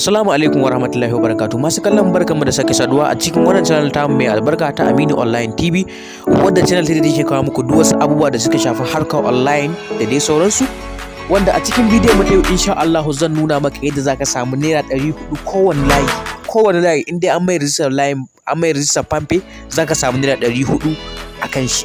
Assalamu alaikum warahmatullahi wabarakatuh. Masu kallon, barkanmu da sake saduwa a cikin wannan channel ta mai albarka ta Aminu Online TV, wadda channel ta take kawo muku duk wasu abubuwa da suka shafi harkar online da dai sauransu. Wanda a cikin bidiyon mu ta yau, insha Allah, zan nuna maka yadda zaka samu ₦400 kowane layi. Kowane layi in dai an mai rijistar layin, an mai rijistar PalmPay, zaka samu ₦400 akan shi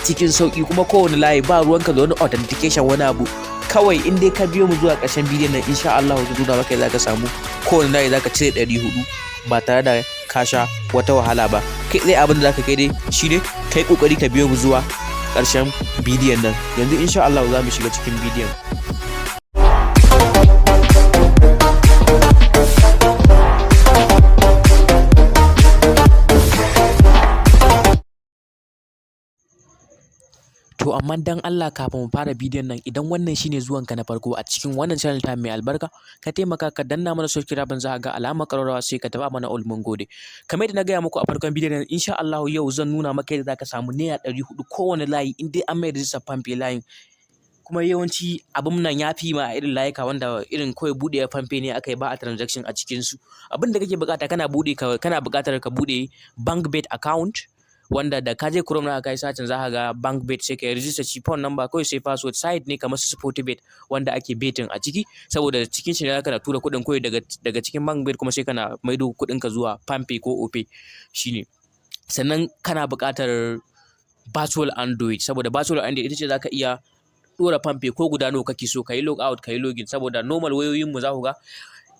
cikin sauki. Kuma kowane layi, ba ruwanka da wani authentication, wani abu. Kawai in dai ka biyo mu zuwa ƙarshen bidiyon nan, insha Allah zan nuna maka yadda zaka samu kowane layi zaka cire 400 ba tare da ka sha wata wahala ba. Kai tsaye abin da zaka kai dai shine kai kokari ka biyo mu zuwa ƙarshen bidiyon nan. Yanzu insha Allah za mu shiga cikin bidiyon. To amma dan Allah, kafin mu fara bidiyon nan, idan wannan shine zuwanka na farko a cikin wannan channel ta mai albarka, ka taimaka ka danna mana subscribe, za ka ga alamar ƙararrawa, sai ka taɓa mana all. Mun gode. Kamar yadda na gaya muku a farkon bidiyon nan, insha Allah yau zan nuna maka yadda zaka samu ₦400 kowane layi in dai an mai rijistar PalmPay layin. Kuma yawanci abun nan ya fi ma irin layuka wanda irin kawai buɗe PalmPay ne aka yi, ba a transaction a cikin su. Abin da kake buƙata, kana buɗe kana buƙatar ka buɗe BankBet account, wanda da ka je Chrome naka kai searching, za ka ga BankBet, sai ka yi register shi, phone number kawai sai password. Site ne kamar su Sportybet wanda ake betting a ciki, saboda cikin shi ne zaka na tura kuɗin kawai daga cikin BankBet, kuma sai kana maido kuɗin ka zuwa PalmPay ko Opay shine. Sannan kana buƙatar virtual Android, saboda virtual Android ita ce zaka iya ɗora PalmPay ko guda nawa kake so, ka yi log out, ka yi login, saboda normal wayoyin mu za ku ga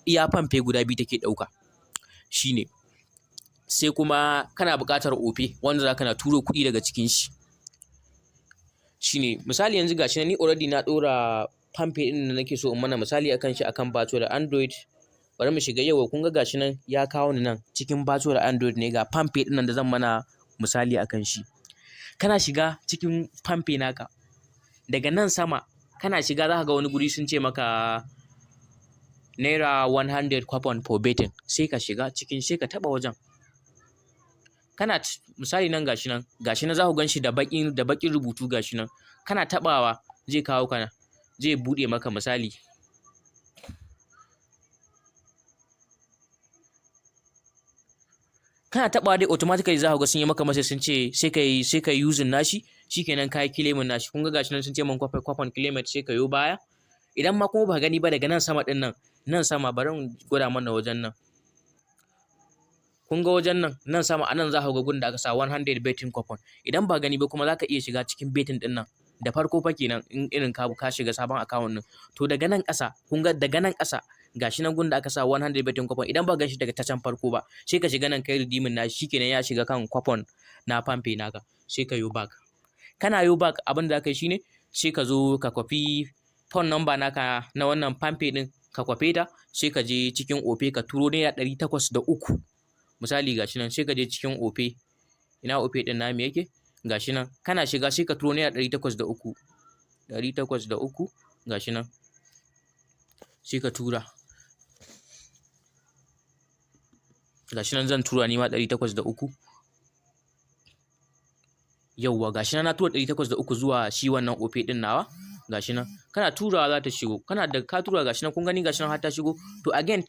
iya PalmPay guda biyu take ɗauka shine. Sai kuma kana buƙatar Opay wanda zaka na turo kuɗi daga cikin shi shine. Misali yanzu gashi ni already na ɗora PalmPay ɗin da nake so in mana misali akan shi akan virtual Android. Bari mu shiga. Yau kun ga gashi nan ya kawo ni nan cikin virtual Android ne, ga PalmPay ɗin nan da zan mana misali akan shi. Kana shiga cikin PalmPay naka, daga nan sama kana shiga, za ka ga wani guri sun ce maka ₦100 coupon for betting. Sai ka shiga cikin, sai ka taɓa wajen. Kana misali nan, gashi nan, gashi nan, za ku gan shi da baƙin rubutu, gashi nan. Kana taɓawa zai kawo ka, zai buɗe maka. Misali, kana taɓawa dai, automatically za ku ga sun yi maka message, sun ce sai ka yi using nashi. Shikenan, ka yi claiming nashi. Kun ga gashi nan sun ce min coupon claimed. Sai ka yo baya. Idan ma kuma ba gani ba, daga nan sama ɗin nan, nan sama, bari in gwada mana wajen nan. Kun ga wajen nan, nan sama, a nan za ku ga gun da aka sa 100 betting coupon. Idan ba gani ba kuma, za ka iya shiga cikin betting ɗin nan da farko fa kenan, in irin ka shiga sabon account ɗin. To daga nan ƙasa, kun ga daga nan ƙasa gashi nan gun da aka sa 100 betting coupon. Idan ba gan shi daga ta can farko ba, sai ka shiga nan kai redeeming nashi. Shikenan, ya shiga kan coupon na PalmPay naka. Sai ka yo back. Kana yo back, abin da ka yi shine sai ka zo ka kwafi phone number naka na wannan PalmPay ɗin, ka kwafe ta, sai ka je cikin Opay ka turo ₦803. Misali gashi nan, sai ka je cikin Opay. Ina Opay ɗin namu yake? Gashi nan. Kana shiga sai ka turo ₦803, 803, gashi nan, sai ka tura. Gashi nan, zan tura ni ma 803. Yauwa, gashi nan na tura 803 zuwa shi wannan Opay ɗin nawa. Gashi nan, kana turawa za ta shigo. Kana da ka tura, gashi nan, kun gani, gashi nan har ta shigo. To again,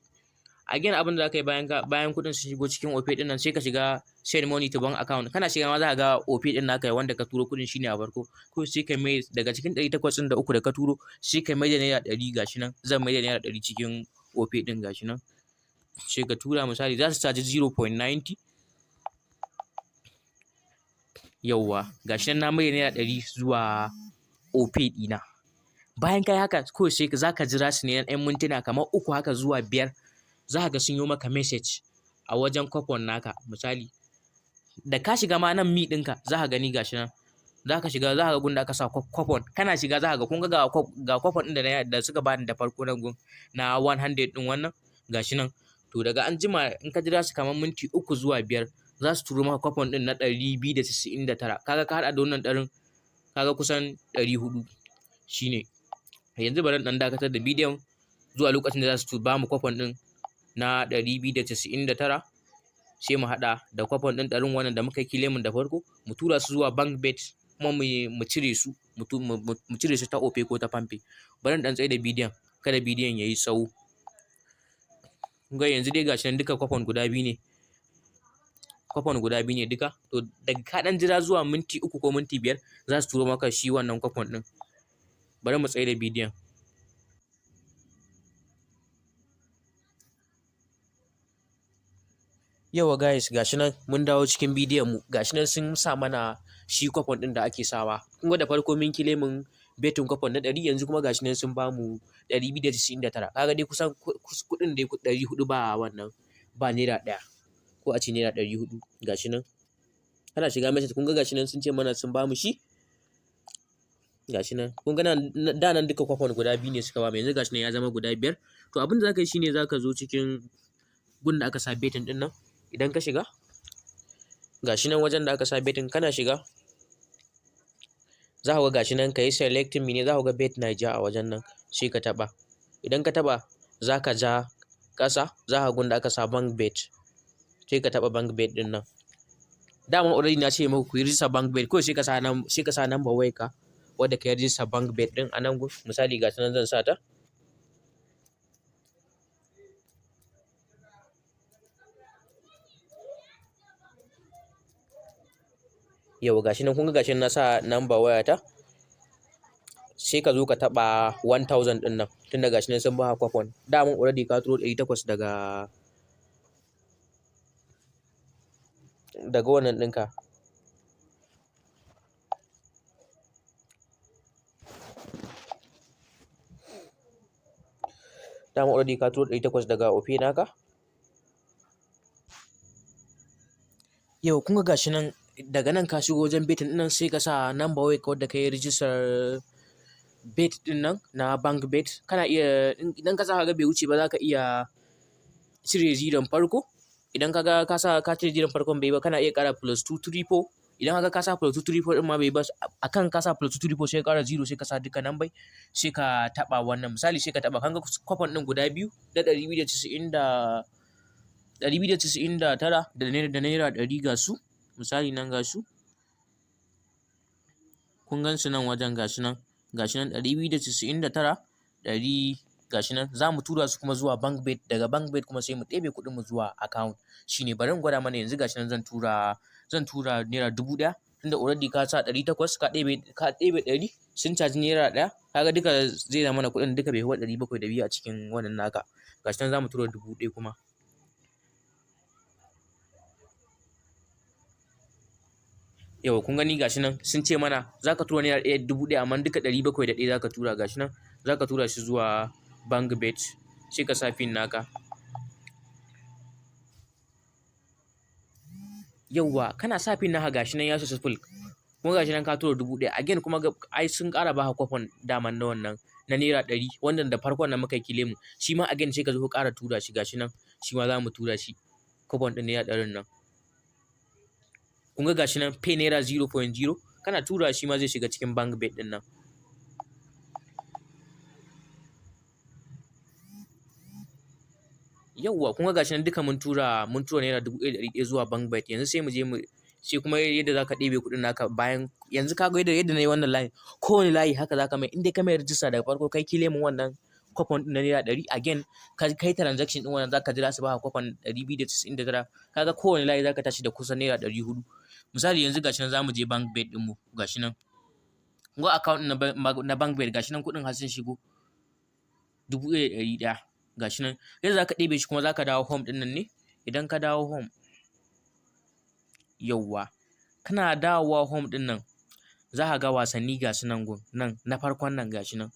abin da za ka yi bayan kuɗin sun shigo cikin Opay ɗin nan, sai ka shiga send money to bank account. Kana shiga ma za ka ga Opay ɗin naka wanda ka turo kuɗin shine a farko. Ko sai ka mai daga cikin 803 da ka turo, sai ka mai da ₦100. Gashi nan, zan mai da ₦100 cikin Opay ɗin. Gashi nan, sai ka tura. Misali za su caji 0.90. Yauwa, gashi nan na mai da ₦100 zuwa Opay ɗina. Bayan ka yi haka, kawai sai za ka jira su ne na ɗan mintuna kamar 3 haka zuwa 5, za ka ga sun yi maka message a wajen coupon naka. Misali da ka shiga ma nan me ɗinka, za ka gani, gashi nan. Za ka shiga, za ka ga gun da aka sa coupon. Kana shiga za ka ga, kun ga, ga coupon ɗin da suka bani da farko nan gun na 100 ɗin wannan, gashi nan. To daga an jima, in ka jira su kamar minti 3 zuwa 5, za su turo maka coupon ɗin na 299. Kaga ka haɗa da wannan ɗarin, kaga kusan 400 shine. Yanzu bari in ɗan dakatar da bidiyon zuwa lokacin da za su ba mu coupon ɗin na 299, sai mu haɗa da coupon ɗin ɗarin wannan da muka yi claiming da farko, mu tura su zuwa BankBet, kuma mu cire su, mu cire su ta Opay ko ta PalmPay. Bari in ɗan tsaida bidiyon, kada bidiyon ya yi tsawo. Kun ga yanzu dai gashi nan duka coupon guda biyu ne. Coupon guda biyu ne duka. To daga ka ɗan jira zuwa minti 3 ko minti 5 za su turo maka shi wannan coupon ɗin. Bari mu tsaida bidiyon. Yauwa guys, gashi nan mun dawo cikin bidiyon mu. Gashi nan sun sa mana shi coupon ɗin da ake sawa. Kun ga da farko mun claiming betting coupon na 100, yanzu kuma gashi nan sun bamu 299. Kaga dai kusan kuɗin dai 400 ba wannan ba naira ɗaya ko a ce naira 400. Gashi nan kana shiga message, kun ga gashi nan sun ce mana sun bamu shi. Gashi nan kun ga nan da nan duka coupon guda biyu ne suka bamu, yanzu gashi nan ya zama guda 5. To abin da zaka yi shine zaka zo cikin gun da aka sa betting ɗin nan. Idan ka shiga gashi nan wajen da aka sa betting, kana shiga za ka ga gashi nan ka yi selecting mene, za ka ga Bet Naija a wajen nan, sai ka taɓa. Idan ka taɓa za ka ja ƙasa, za ka ga gun da aka sa bank bet, sai ka taɓa bank bet ɗin nan. Dama already na ce muku ku yi register bank bet, kawai sai ka sa number wayarka wadda ka yi register bank bet ɗin a nan gun. Misali gashi nan zan sa ta. Yau gashi nan kun ga gashi nan na sa number wayata. Sai ka zo ka taɓa 1000 ɗin nan, tunda gashi nan sun baka coupon. Daman already ka turo 800 daga wannan ɗinka. Dama already ka turo 800 daga Opay naka. Yau kun ga gashi nan daga nan ka shigo wajen betting ɗin nan, sai ka sa number wayarka wadda ka yi register bet ɗin nan na bank bet. Kana iya idan ka sa ka ga bai wuce ba, za ka iya cire ziron farko. Idan ka ga ka sa ka cire ziron farkon bai ba, kana iya ƙara +234. Idan ka ga ka sa +234 ɗin ma bai ba, akan ka sa +234 sai ka ƙara 0, sai ka sa duka number, sai ka taɓa wannan. Misali sai ka taɓa, kan ga coupon ɗin guda biyu da ɗari biyu da casa'in da 299 da naira 100 ga su. Misali nan ga su, kun gan su nan wajen, gashi nan, gashi nan 299 100, gashi nan za mu tura su kuma zuwa bank bet. Daga bank bet kuma sai mu ɗebe kuɗin mu zuwa account. Shine bari in gwada mana yanzu. Gashi nan zan tura naira 1000, tunda already ka sa 800, ka ɗebe 100, sun caji naira 1. Kaga duka zai zama mana kuɗin duka bai fi 702 a cikin wannan naka. Gashi nan za mu tura 1000 kuma. Yau kun gani gashi nan sun ce mana za ka tura naira ɗaya 1000, amma duka 701 za ka tura. Gashi nan za ka tura shi zuwa bank bet, sai ka sa pin naka. Yauwa kana sa pin naka, gashi nan ya successful. Kuma gashi nan ka tura 1000 again. Kuma ai sun ƙara baka coupon daman na wannan na naira 100, wannan da farkon nan muka yi claim shi ma again, sai ka zo ka ƙara tura shi. Gashi nan shi ma za mu tura shi coupon ɗin naira 100 nan. Kun ga gashi nan pay naira 0.0, kana tura shi ma zai shiga cikin bank bet ɗin nan. Yauwa kun ga gashi nan duka mun tura naira 1100 zuwa bank bet. Yanzu sai mu je mu sai kuma yadda zaka ɗebe kuɗin naka bayan yanzu. Ka ga yadda na yi wannan layin, kowane layi haka zaka mai. In dai ka mai rijista daga farko, kai claiming wannan coupon ɗin na naira 100, again ka kai transaction ɗin wannan, zaka jira su baka coupon 299. Kaga kowane layi zaka tashi da kusan naira 400. Misali yanzu gashi nan zamu je bank bet ɗin mu. Gashi nan kun ga account na bank bet, gashi nan kuɗin har sun shigo 1100. Gashi nan yadda zaka ɗebe shi kuma, zaka dawo home ɗin nan ne. Idan ka dawo home, yauwa kana dawowa home ɗin nan, za ka ga wasanni ga su nan gun nan na farkon nan. Gashi nan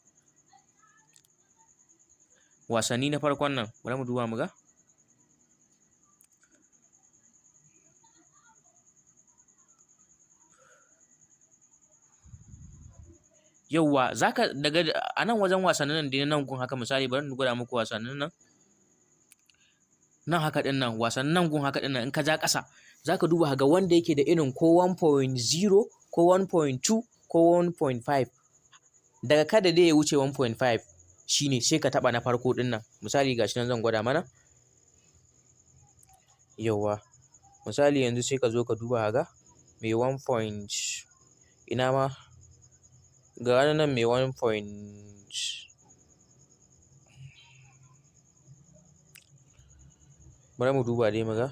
wasanni na farkon nan, bari mu duba mu ga. Yauwa zaka daga a nan wajen wasannin nan dai nan gun haka. Misali bari in gwada muku wasannin nan nan haka ɗin nan, wasannin nan gun haka ɗin nan. In ka ja ƙasa zaka duba ga wanda yake da irin ko 1.0 ko 1.2 ko 1.5, daga kada dai ya wuce 1.5 shine, sai ka taɓa na farko ɗin nan. Misali gashi nan zan gwada mana. Yauwa misali yanzu sai ka zo ka duba ga mai 1 point, ina ma ga wani nan mai 1 point. Bari mu duba dai mu ga.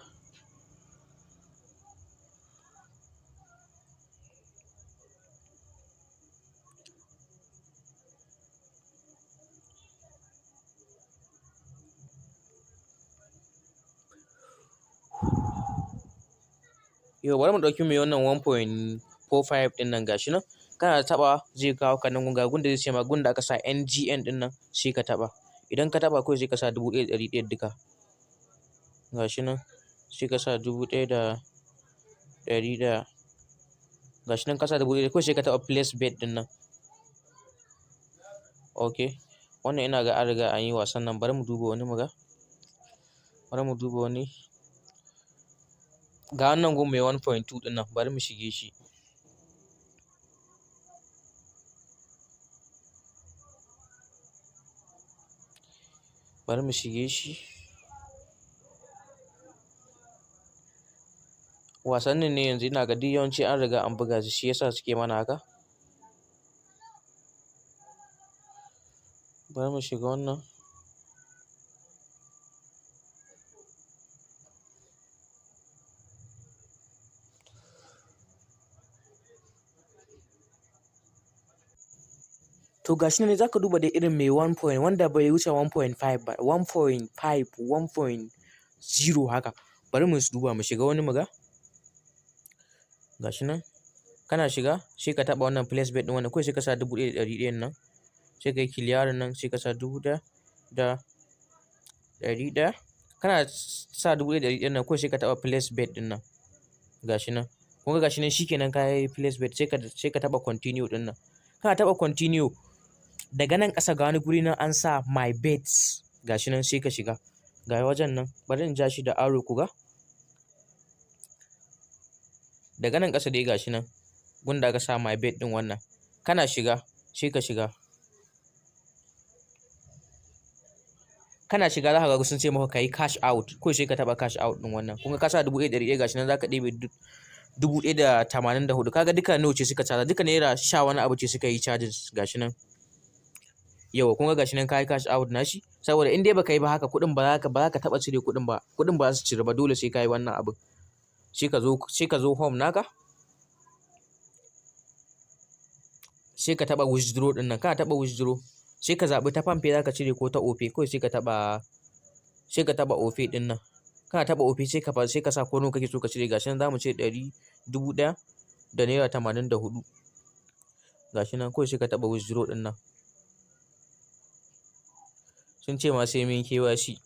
Yau bari mu ɗauki mai wannan 1.45 ɗin nan, gashi nan. Kana taɓa zai kawo ka nan, ga gun da zai ce ma gun da aka sa NGN ɗin nan, sai ka taɓa. Idan ka taɓa, kawai sai ka sa 1100 duka. Gashi nan, sai ka sa 1100. Gashi nan ka sa 1000, kawai sai ka taɓa place bet ɗin nan. Ok, wannan ina ga an riga an yi wasan nan. Bari mu duba wani mu ga. Bari mu duba wani. Ga wannan gun mai 1.2 ɗin nan, bari mu shige shi. Bari mu shige shi. Wasannin ne yanzu ina ga duk yawanci an riga an buga su, shi yasa suke mana haka. Bari mu shiga wannan. To, gashi nan zaka duba dai irin mai 1 point wanda bai wuce 1.5 ba, 1.5, 1.0 haka. Bari mu duba, mu shiga wani mu ga. Gashi nan, kana shiga sai ka taɓa wannan place bet ɗin wannan, kawai sai ka sa 1100 nan, sai ka yi clearing nan, sai ka sa 1100. Kana sa 1100 nan, kawai sai ka taɓa place bet ɗin nan. Gashi nan, kun ga gashi nan, shikenan, ka yi place bet. Sai ka taɓa continue ɗin nan. Kana taɓa continue, daga nan ƙasa ga wani guri nan an sa my bets, gashi nan, sai ka shiga. Ga wajen nan, bari in ja shi da arrow ku ga. Daga nan ƙasa dai, gashi nan gunda aka sa my bet ɗin wannan. Kana shiga, sai ka shiga. Kana shiga, za ka ga sun ce maka ka yi cash out, kawai sai ka taɓa cash out ɗin wannan. Kun ga ka sa 1100, gashi nan za ka ɗebe 1084. Kaga duka nawa ce suka caza? Duka naira sha wani abu ce suka yi charges. Gashi nan. Yauwa, kun ga gashi nan ka yi cash out nashi. Saboda in dai baka yi ba haka, kuɗin ba za ka taɓa cire kuɗin ba, kuɗin ba za su cire ba. Dole sai ka yi wannan abin. Sai ka zo home naka, sai ka taɓa withdraw ɗin nan. Kana taɓa withdraw, sai ka zaɓi ta PalmPay za ka cire ko ta Opay. Kawai sai ka taɓa Opay ɗin nan. Kana taɓa Opay, sai ka sa ko nawa kake so ka cire. Gashi nan, za mu ce ɗari 1000 da naira 84. Gashi nan, kawai sai ka taɓa withdraw ɗin nan. Sun ce ma sai mun yi KYC.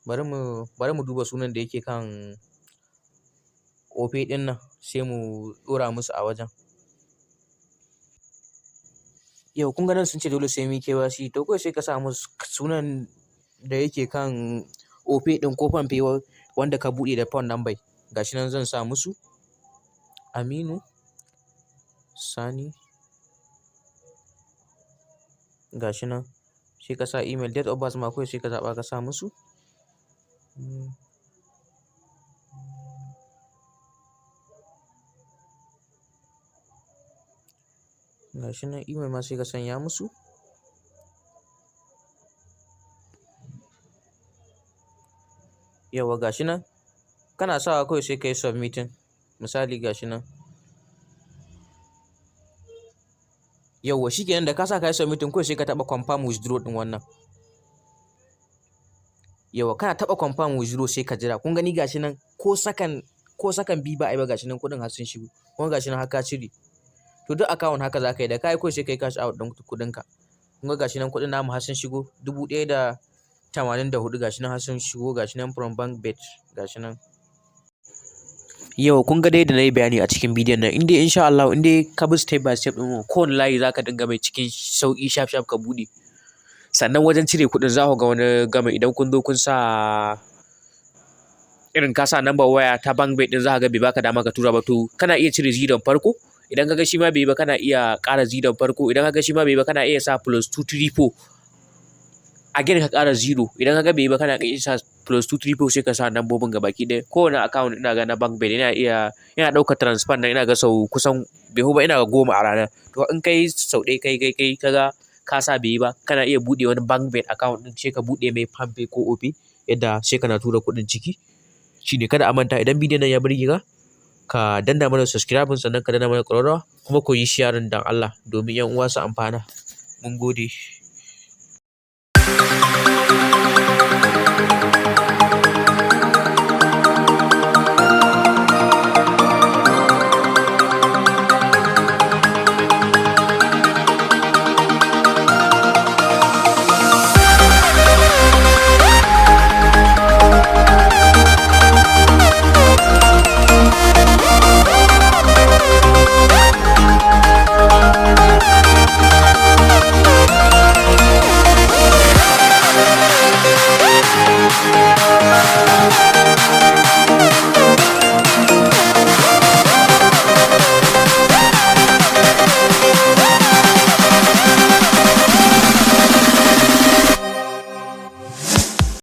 Bari mu duba sunan da yake kan Opay ɗin nan, sai mu ɗora musu a wajen. Yau kun ga nan sun ce dole sai mun yi KYC. To, kawai sai ka sa musu sunan da yake kan Opay ɗin ko PalmPay wanda ka buɗe da phone number. Gashi nan, zan sa musu Aminu Sani. Gashi nan, sai ka sa email, date of birth ma kawai sai ka zaɓa ka sa musu. Gashi nan, email ma sai ka sanya musu. Yauwa, gashi nan, kana sawa kawai sai ka yi submitting. Misali, gashi nan. Yauwa, shikenan, da ka sa ka yi submitting, kawai sai ka taɓa confirm withdraw ɗin wannan. Yauwa, kana taɓa confirm withdraw, sai ka jira. Kun gani, gashi nan, ko sakan biyu ba a yi ba, gashi nan kuɗin har sun shigo. Kuma gashi nan har ka cire. To, duk account haka za ka yi. Da ka yi, kawai sai ka yi cash out ɗin kuɗinka. Kun ga gashi nan, kuɗin namu har sun shigo, 1084, gashi nan har sun shigo, gashi nan, from bank bet, gashi nan. Yau kun ga dai da na yi bayani a cikin bidiyon nan, in dai insha Allah in dai ka bi step by step ɗin, kowane layi za ka dinga mai cikin sauƙi, sharp sharp ka buɗe. Sannan wajen cire kuɗin, za ku ga wani gama idan kun zo kun sa irin ka sa number waya ta bank bet ɗin, za ka ga bai baka dama ka tura ba. To, kana iya cire ziron farko. Idan ka ga shi ma bai yi ba, kana iya ƙara ziron farko. Idan ka ga shi ma bai yi ba, kana iya sa +234 again, ka ƙara zero. Idan ka ga bai yi ba, kana iya sa +234, sai ka sa lambobin gabaki ɗaya. Kowane account ina ga na bank bet yana iya yana ɗaukar transfer nan, ina ga sau kusan bai hu ba, ina ga 10 a rana. To, in kai sau ɗaya, kai ka ga Ka sa bai yi ba, kana iya buɗe wani bank account ɗin, sai ka buɗe mai PalmPay ko Opay, yadda sai kana tura kuɗin ciki. Shine, kada a manta, idan bidiyon nan ya burge ka, ka danna mana subscribe, sannan ka danna mana ƙararrawa, kuma ku yi sharing dan Allah domin 'yan uwa su amfana. Mun gode.